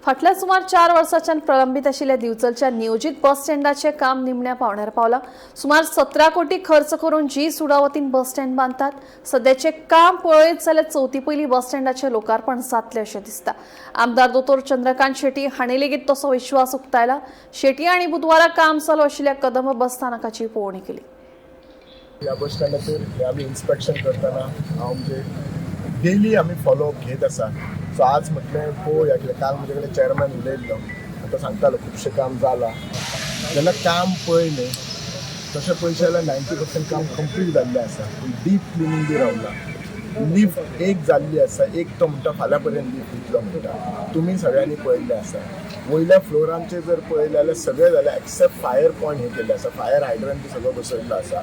फाटल्या सुमार 4 वर्सांच्यान प्रलंबीत आशिल्ल्या दिवचलच्या नियोजीत बस स्टँडाचें काम निमण्या पावंड्यार पावलां. सुमार 17 कोटी खर्च करून जी सुडा वतीन बस स्टँड बांदतात. सद्याचें काम पळयत जाल्यार चवथी पयलीं बस स्टँडाचें लोकार्पण जातलें अशें दिसता. आमदार दोतोर चंद्रकांत शेट्टी हांणी लेगीत तसो विश्वास उक्तायला. शेट्टी हांणी बुधवारा काम चालू आशिल्ल्या कदंब बस स्थानकाची पळोवणी केली. ह्या बस स्टँडाचेर हे आमी इन्स्पेक्शन करतना हांव म्हणजे डेली आमी फॉलोअप घेत आसा. सो आज म्हटलें पळोवया कित्याक काल म्हजे कडेन चेअरमॅन उलयल्लो, तो सांगतालो खुबशें काम जालां. जेन्ना काम पळयलें, तशें पळयशें जाल्यार 90% काम कंप्लीट जाल्लें आसा. पूण डीप क्लिनींग बी रावलां. लिफ्ट एक जाल्ली आसा. एक तो म्हणटा फाल्यां पर्यंत लिफ्ट दितलो म्हणटा. तुमी सगळ्यांनी पळयल्लें आसा. वयल्या फ्लोरांचेर जर पळयलें जाल्यार सगळें जालें, एक्सेप्ट फायर पॉयंट हें केल्लें आसा. फायर हायड्रंट बी सगळो बसयल्लो आसा.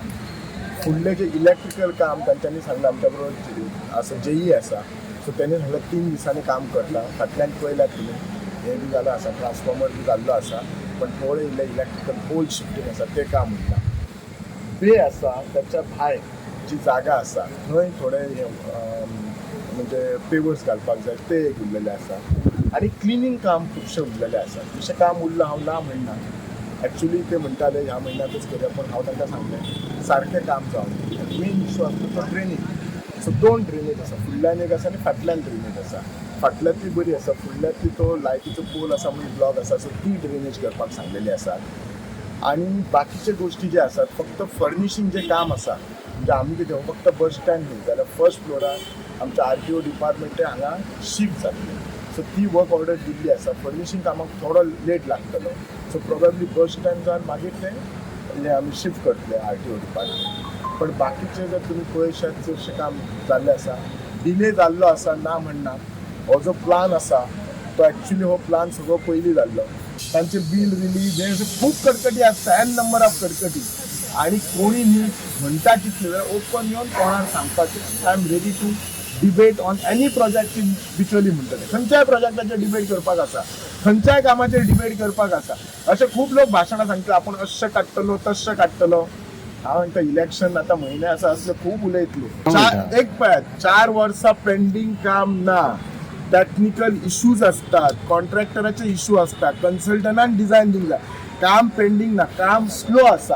फुडलें जें इलेक्ट्रिकल काम तांच्यांनी सांगलां, आमच्या बरोबर आसा जेई आसा, सो तेणी सांगलें 3 दिसांनी काम करता. फाटल्यान पळयल्यात तुमी, हें बी जालां आसा, ट्रान्सफॉर्मर बी जाल्लो आसा, पण थोडें इल्लें इलेक्ट्रिकल पोल शिफ्टींग आसा, तें काम उरलां. बे आसा त्याच्या भायर जी जागा आसा थंय थोडे हे म्हणजे पेवर्स घालपाक जाय, ते एक उरलेले आसा आनी क्लिनींग काम खुबशें उरलेलें आसा. तशें काम उरलां, हांव ना म्हणना. एक्चुली ते म्हणटाले ह्या म्हयन्यातच करूया, पण हांव तांकां सांगलें सारकें काम जावं. मेन इशू आसता तो ड्रेनेज. सो दोन ड्रेनेज आसा, फुडल्यान एक आसा आनी फाटल्यान ड्रेनेज आसा. फाटल्यांतली बरी आसा, फुडल्यांतली तो लायटीचो पोल आसा म्हणून ब्लॉक आसा. सो ती ड्रेनेज करपाक सांगलेली आसा. आनी बाकीचे गोश्टी जे आसात, फक्त फर्निशींग जे काम आसा, म्हणजे आमी कितें फक्त बस स्टँड न्ही जाल्यार फर्स्ट फ्लोरार आमच्या आरटीओ डिपार्टमेंट हांगा शिफ्ट जातलें. सो ती वर्क ऑर्डर दिल्ली आसा. फर्निशींग कामाक थोडो लेट लागतलो. सो प्रोबेबली बस स्टँड जावन मागीर ते हे आमी शिफ्ट करतले आरटीओ डिपार्टमेंट. पण बाकीचे जर तुमी पळयशात, चडशें काम जाल्लें आसा. डिले जाल्लो आसा, ना म्हणना. हो जो प्लान आसा तो एक्चुली हो प्लान सगळो पयलीं जाल्लो. तांचे बील रिलीज हे अशे खूब कटकटी आसता, एन नंबर ऑफ कटकटी. आणि कोणी न्ही म्हणटा कितले जाल्यार ओपन येवन कोणाक सांगपाचें, I am ready to debate on any project in Bicholim म्हणटले. खंयच्याय प्रोजेक्टाचेर डिबेट करपाक आसा, खंयच्याय कामाचेर डिबेट करपाक आसा. अशे खूब लोक भाशणां सांगता, आपूण अशें काडटलो, तशें काडटलो. हांव म्हणटा इलेक्शन आतां म्हयने आसा, असले खूब उलयतले. चार एक पळयात, 4 वर्सां पेंडींग काम ना. टेक्निकल इश्यूज असतात, कॉन्ट्रॅक्टराचे इश्यू असतात, कन्सल्टंटान डिझायन दिवंक जाय. काम पेंडींग ना, काम स्लो आसा.